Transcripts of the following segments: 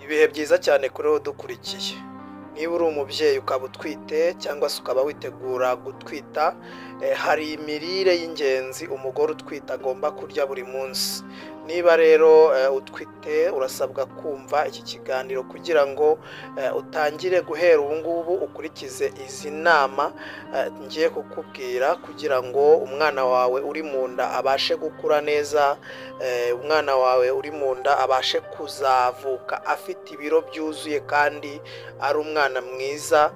Ibihe byiza cyane kuri wowe udukurikiye. Niba uri umubyeyi ukaba utwite cyangwa se ukaba witegura gutwita, hari imirire y'ingenzi umugore utwite agomba kurya buri munsi. Niba rero utwite, urasabwa kumva iki kiganiro kugira ngo utangire guhera ubu ngubu ukurikize izi nama ngiye kukubwira, kugira ngo umwana wawe uri mu nda abashe gukura neza, umwana wawe uri mu nda abashe kuzavuka afite ibiro byuzuye kandi ari umwana mwiza.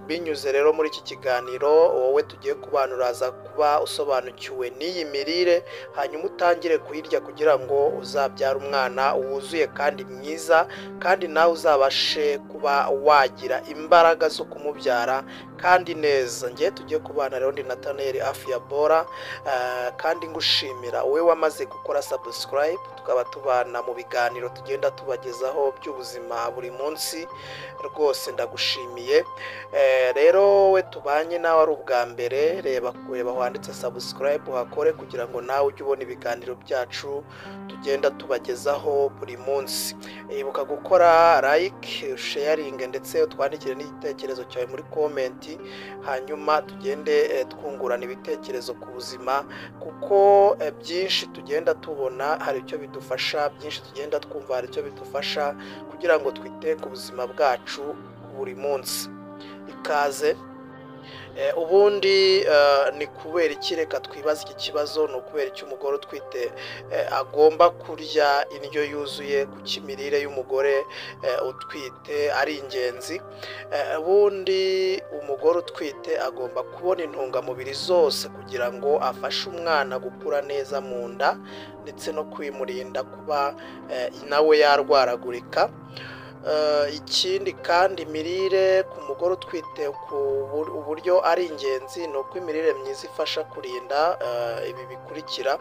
Binyuze rero muri iki kiganiro wowe tugiye kubana, uraza kuba usobanukiwe n'iyi mirire, hanyuma utangire kuyirya kugira ngo uzabyare umwana wuzuye kandi mwiza, kandi nawe uzabashe kuba wagira imbaraga zo kumubyara kandi neza. Ngiye tugiye kubana rero ndi Nataneli Hafi ya Bora, kandi ngushimira wowe wamaze gukora subscribe, tukaba tubana mu biganiro tugenda tubagezaho by'ubuzima buri munsi. Rwose ndagushimiye. Rero we tubanye nawe ari ubwa mbere, reba kureba wanditse subscribe uhakore kugira ngo nawe ujye ubona ibiganiro byacu tugenda tubagezaho buri munsi. Ibuka gukora like, sharing, ndetse utwandikire n'igitekerezo cyawe muri comment, hanyuma tugende twungurana ibitekerezo ku buzima, kuko byinshi tugenda tubona hari icyo bidufasha, byinshi tugenda twumva hari icyo bidufasha kugira ngo twite ku buzima bwacu buri munsi. Ikaze. Ubundi ni kubera iki? Reka twibaze iki kibazo: ni ukubera iki umugore utwite agomba kurya indyo yuzuye? Kuki imirire y'umugore utwite ari ingenzi? Ubundi umugore utwite agomba kubona intungamubiri zose kugira ngo afashe umwana gukura neza mu nda, ndetse no kwimurinda kuba nawe yarwaragurika. Ikindi kandi, imirire ku mugore utwite ku uburyo ari ingenzi ni uko imirire myiza ifasha kurinda ibi bikurikira: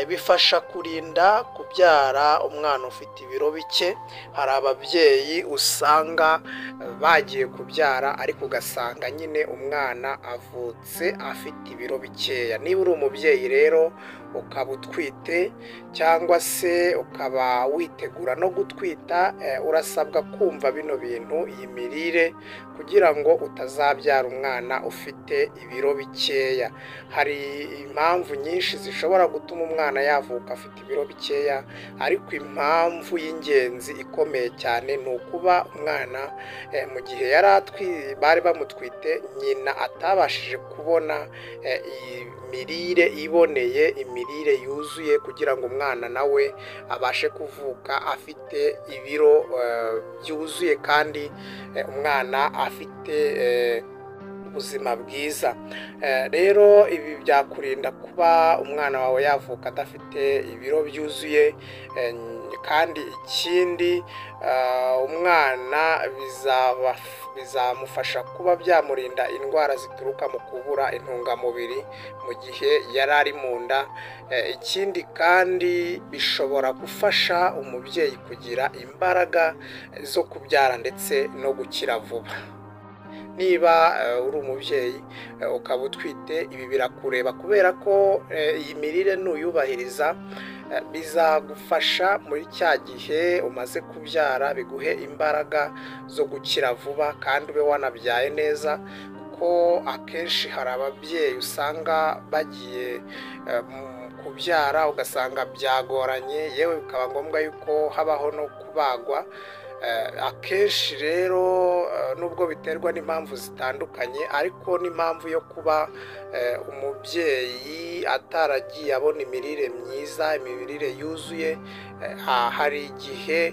bifasha kurinda kubyara umwana ufite ibiro bike. Hari ababyeyi usanga bagiye kubyara, ariko ugasanga nyine umwana avutse afite ibiro bikeya. Niba uri umubyeyi rero ukaba utwite cyangwa se ukaba witegura no gutwita, urasabwa kumva bino bintu, iyi mirire, kugira ngo utazabyara umwana ufite ibiro bikeya. Hari impamvu nyinshi zishobora gutuma umwana yavuka afite ibiro bikeya, ariko impamvu y'ingenzi ikomeye cyane ni ukuba umwana mu gihe yari bari bamutwite, nyina atabashije kubona imirire iboneye, imirire yuzuye, kugira ngo umwana nawe abashe kuvuka afite ibiro byuzuye kandi umwana afite ubuzima bwiza. Rero ibi byakurinda kuba umwana wawe yavuka adafite ibiro byuzuye. Kandi ikindi, umwana bizamufasha kuba byamurinda indwara zituruka mu kubura intungamubiri mu gihe yari ari mu nda. Ikindi kandi, bishobora gufasha umubyeyi kugira imbaraga zo kubyara ndetse no gukira vuba. Niba uri umubyeyi ukaba utwite, ibi birakureba, kubera ko iyi mirire nuyubahiriza bizagufasha muri cya gihe umaze kubyara, biguhe imbaraga zo gukira vuba kandi ube wanabyaye neza, kuko akenshi hari ababyeyi usanga bagiye kubyara ugasanga byagoranye, yewe bikaba ngombwa yuko habaho no kubagwa. Akenshi rero, nubwo biterwa n'impamvu zitandukanye, ariko n'impamvu yo kuba umubyeyi ataragiye abona imirire myiza, imirire yuzuye, hari igihe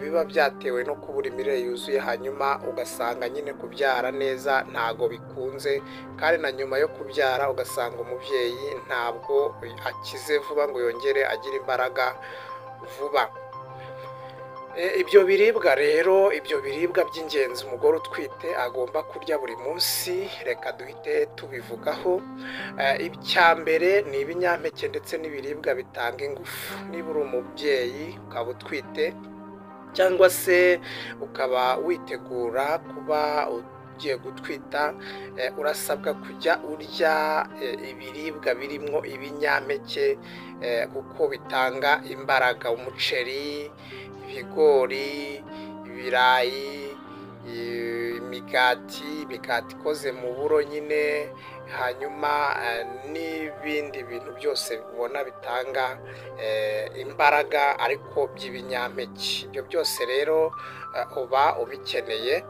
biba byatewe no kubura imirire yuzuye, hanyuma ugasanga nyine kubyara neza ntago bikunze, kandi na nyuma yo kubyara ugasanga umubyeyi ntabwo akize vuba ngo yongere agire imbaraga vuba. Ibyo biribwa rero, ibyo biribwa by'ingenzi umugore utwite agomba kurya buri munsi, reka duhite tubivugaho. Icya mbere ni ibinyampeke ndetse n'ibiribwa bitanga ingufu. Niba uri umubyeyi ukaba utwite cyangwa se ukaba witegura kuba ugiye gutwita, urasabwa kujya urya ibiribwa birimo ibinyampeke kuko bitanga imbaraga. Umuceri, ibigori, ibirayi, imigati ikoze mu buro nyine, hanyuma n'ibindi bintu byose ubona bitanga imbaraga ariko by'ibinyampeke. Ibyo byose rero uba ubikeneye.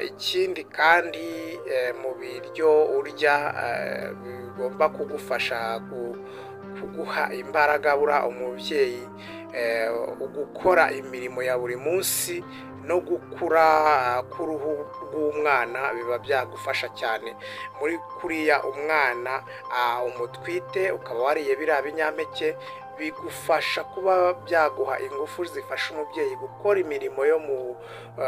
Ikindi kandi mu biryo urya bigomba kugufasha kuguha imbaraga, buriya umubyeyi gukora imirimo ya buri munsi no gukura k'uruhu rw'umwana biba byagufasha cyane. Muri kuriya umwana umutwite ukaba wariye biriya binyampeke, bigufasha kuba byaguha ingufu zifasha umubyeyi gukora imirimo yo mu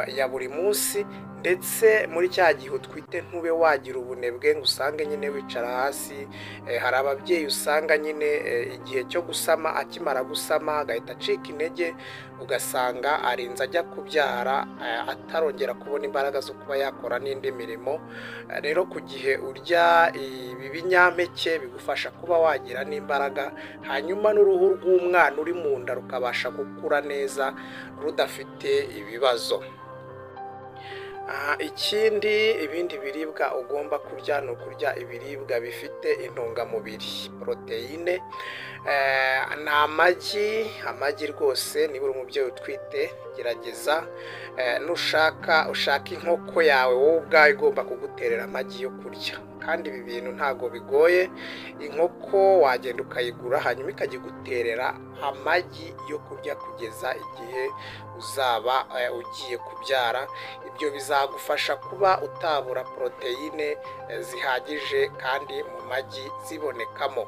ya buri munsi, ndetse muri cya gihe utwite ntube wagira ubunebwe ngo usange nyine wicara hasi. Hari ababyeyi usanga nyine igihe cyo gusama, akimara gusama agahita acika intege, ugasanga arinze ajya kubyara atarongera kubona imbaraga zo kuba yakora n'indi mirimo. Rero ku gihe urya ibi binyampeke bigufasha kuba wagira n'imbaraga, hanyuma n'uruhu rw'umwana uri mu nda rukabasha gukura neza rudafite ibibazo. Ikindi, ibindi biribwa ugomba kurya ni ukurya ibiribwa bifite intungamubiri, poroteyine. Ni amagi rwose. Niba uri umubyeyi utwite, gerageza nushaka ushaka inkoko yawe wowe ubwawe igomba kuguterera amagi yo kurya. Kandi ibi bintu ntabwo bigoye, inkoko wagenda ukayigura hanyuma ikajya iguterera amagi yo kurya kugeza igihe uzaba ugiye kubyara. Ibyo bizagufasha kuba utabura poroteyine zihagije kandi mu magi zibonekamo.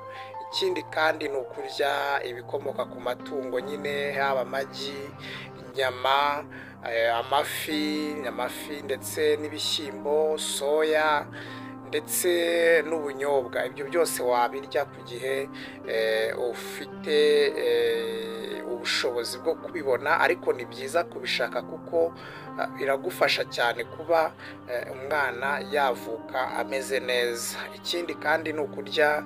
Ikindi kandi ni ukurya ibikomoka ku matungo nyine, haba amagi, inyama, amafi ndetse n'ibishyimbo, soya ndetse n'ubunyobwa. Ibyo byose wabirya ku gihe ufite ubushobozi bwo kubibona, ariko ni byiza kubishaka kuko biragufasha cyane kuba umwana yavuka ameze neza. Ikindi kandi ni ukurya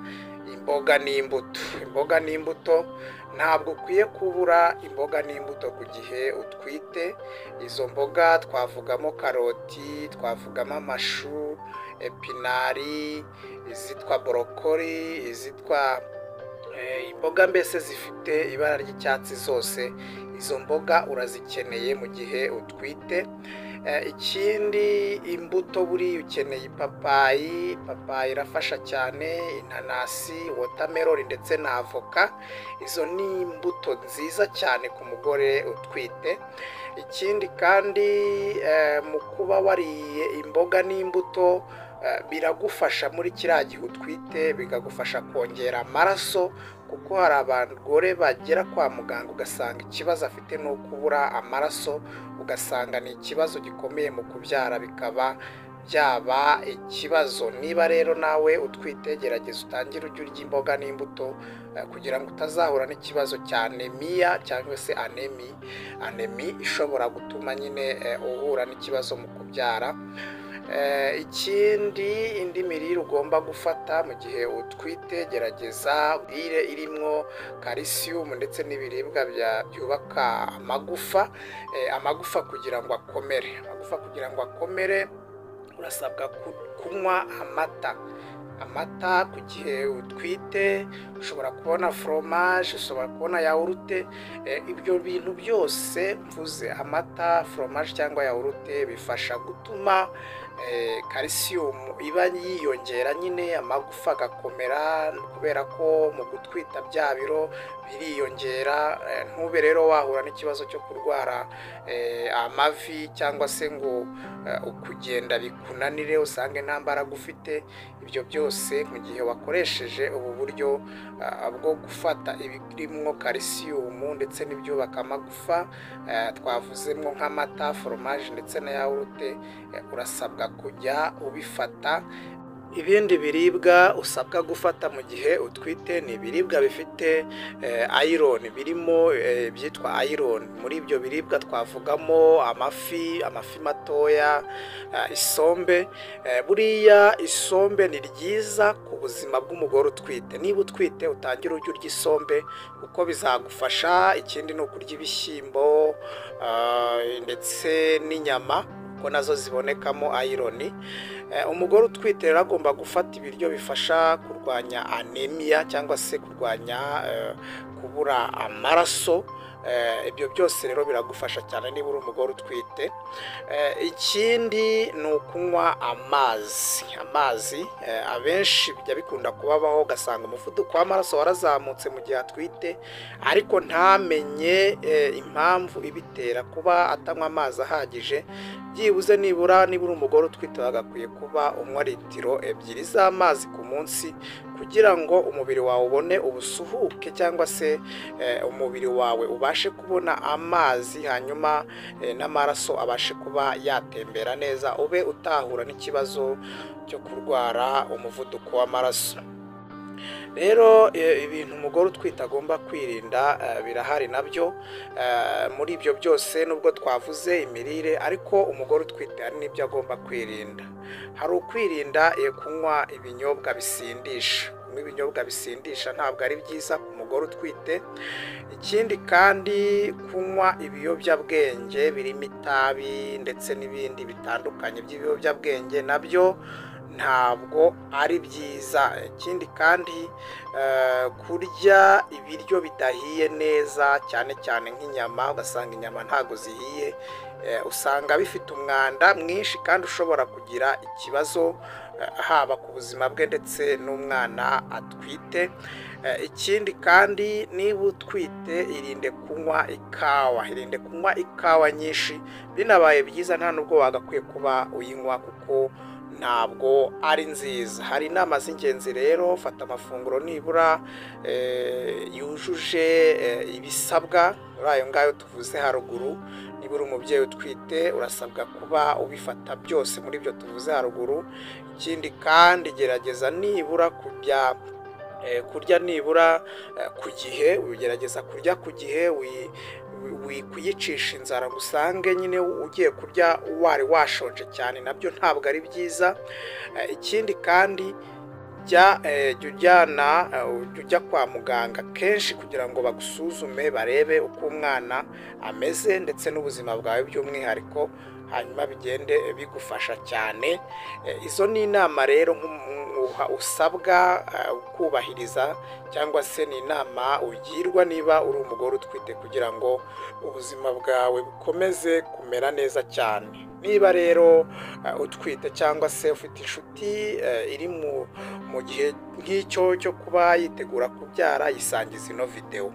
imboga n'imbuto. Imboga n'imbuto, ntabwo ukwiye kubura imboga n'imbuto ku gihe utwite. Izo mboga twavugamo karoti, twavugamo amashu, epinari, izitwa borokori, izitwa imboga mbese zifite ibara ry'icyatsi zose, izo mboga urazikeneye mu gihe utwite. Ikindi, imbuto, buriya ukeneye ipapayi, ipapayi irafasha cyane, inanasi, watermelon ndetse na avoka. Izo ni imbuto nziza cyane ku mugore utwite. Ikindi kandi, mu kuba wariye imboga n'imbuto biragufasha muri kiriya gihe utwite, bikagufasha kongera amaraso, kuko hari abagore bagera kwa muganga ugasanga ikibazo afite ni ukubura amaraso, ugasanga ni ikibazo gikomeye mu kubyara, bikaba byaba ikibazo. Niba rero nawe utwite, gerageza utangire ujye urya imboga n'imbuto kugira ngo utazahura n'ikibazo cya anemiya cyangwa se anemi. Anemi ishobora gutuma nyine uhura n'ikibazo mu kubyara. Ikindi, indi mirire ugomba gufata mu gihe utwite, gerageza irire irimwo kalisiyumu ndetse n'ibiribwa byubaka amagufa, amagufa kugira ngo akomere. Amagufa kugira ngo akomere, urasabwa kunywa amata. Amata ku gihe utwite, ushobora kubona foromaje, ushobora kubona yawurute. Ibyo bintu byose mvuze, amata, foromaje cyangwa yawurute, bifasha gutuma kalisiyumu iba yiyongera nyine, amagufa agakomera, kubera ko mu gutwita bya biro biriyongera. Ntube rero wahura n'ikibazo cyo kurwara amavi cyangwa se ngo ukugenda bikunanire, usange nta mbaraga ufite. Ibyo byose mu gihe wakoresheje ubu buryo bwo gufata ibirimo kalisiyumu ndetse n'ibyubaka amagufa twavuzemo nk'amata, foromaje ndetse na yawurute, urasabwa kujya ubifata. Ibindi biribwa usabwa gufata mu gihe utwite ni ibiribwa bifite iron, birimo ibyitwa iron. Muri ibyo biribwa twavugamo amafi, amafi matoya, isombe. Buriya isombe ni ryiza ku buzima bw'umugore utwite. Niba utwite utangire ujye urya isombe kuko bizagufasha. Ikindi ni ukurya ibishyimbo ndetse n'inyama kuko nazo zibonekamo iron. Umugore utwite rero agomba gufata ibiryo bifasha kurwanya anemia cyangwa se kurwanya kubura amaraso. Ibyo byose rero biragufasha cyane niba uri umugore utwite. Ikindi ni ukunywa amazi. Amazi abenshi bijya bikunda kubabaho, ugasanga umuvuduko w'amaraso warazamutse mu gihe atwite, ariko ntamenye impamvu ibitera kuba atanywa amazi ahagije. Byibuze nibura niba uri umugore utwite wagakwiye kuba unywa litiro 2 z'amazi ku munsi, kugira ngo umubiri wawe ubone ubusuhuke cyangwa se umubiri wawe ubashe kubona amazi, hanyuma n'amaraso abashe kuba yatembera neza, ube utahura n'ikibazo cyo kurwara umuvuduko w'amaraso. Rero ibintu umugore utwite agomba kwirinda birahari nabyo. Muri ibyo byose nubwo twavuze imirire, ariko umugore utwite hari n'ibyo agomba kwirinda. Hari ukwirinda kunywa ibinyobwa bisindisha. Kunywa ibinyobwa bisindisha ntabwo ari byiza ku mugore utwite. Ikindi kandi kunywa ibiyobyabwenge birimo itabi ndetse n'ibindi bitandukanye by'ibiyobyabwenge nabyo ntabwo ari byiza. Ikindi kandi kurya ibiryo bidahiye neza, cyane cyane nk'inyama, ugasanga inyama ntabwo zihiye, usanga bifite umwanda mwinshi kandi ushobora kugira ikibazo haba ku buzima bwe ndetse n'umwana atwite. Ikindi kandi niba utwite irinde kunywa ikawa, irinde kunywa ikawa nyinshi. Binabaye byiza nta nubwo wagakwiye kuba uyinywa kuko ntabwo ari nziza. Hari inama z'ingenzi rero: fata amafunguro nibura yujuje ibisabwa muri ayo ngayo tuvuze haruguru. Niba uri umubyeyi utwite urasabwa kuba ubifata byose muri ibyo tuvuze haruguru. Ikindi kandi gerageza nibura kurya nibura ku gihe, ugerageza kurya ku gihe, kuyicisha inzara ngo usange nyine ugiye kurya wari washonje cyane, nabyo ntabwo ari byiza. Ikindi kandi jya ujya kwa muganga kenshi kugira ngo bagusuzume barebe uko umwana ameze ndetse n'ubuzima bwawe by'umwihariko, hanyuma bigende bigufasha cyane. Izo ni inama rero usabwa kubahiriza cyangwa se ni inama ugirwa niba uri umugore utwite kugira ngo ubuzima bwawe bukomeze kumera neza cyane. Niba rero utwite cyangwa se ufite inshuti iri mu gihe nk'icyo cyo kuba yitegura kubyara, yisangiza ino videwo.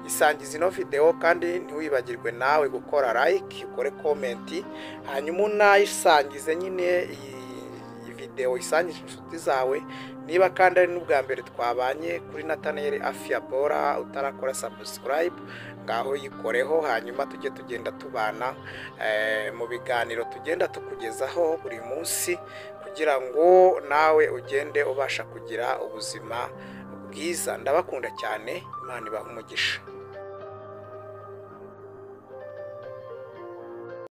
Isangiza ino videwo kandi ntiwibagirwe nawe gukora like, ukore comment, hanyuma unayisangize nyine iyi videwo, isangize inshuti zawe. Niba kandi ari n'ubwa mbere twabanye kuri Nathaniel Afia Bora utarakora subscribe, ngaho yikoreho, hanyuma tujye tugenda tubana mu biganiro tugenda tukugezaho buri munsi, kugira ngo nawe ugende ubasha kugira ubuzima bwiza. Ndabakunda cyane, Imana ibahe umugisha.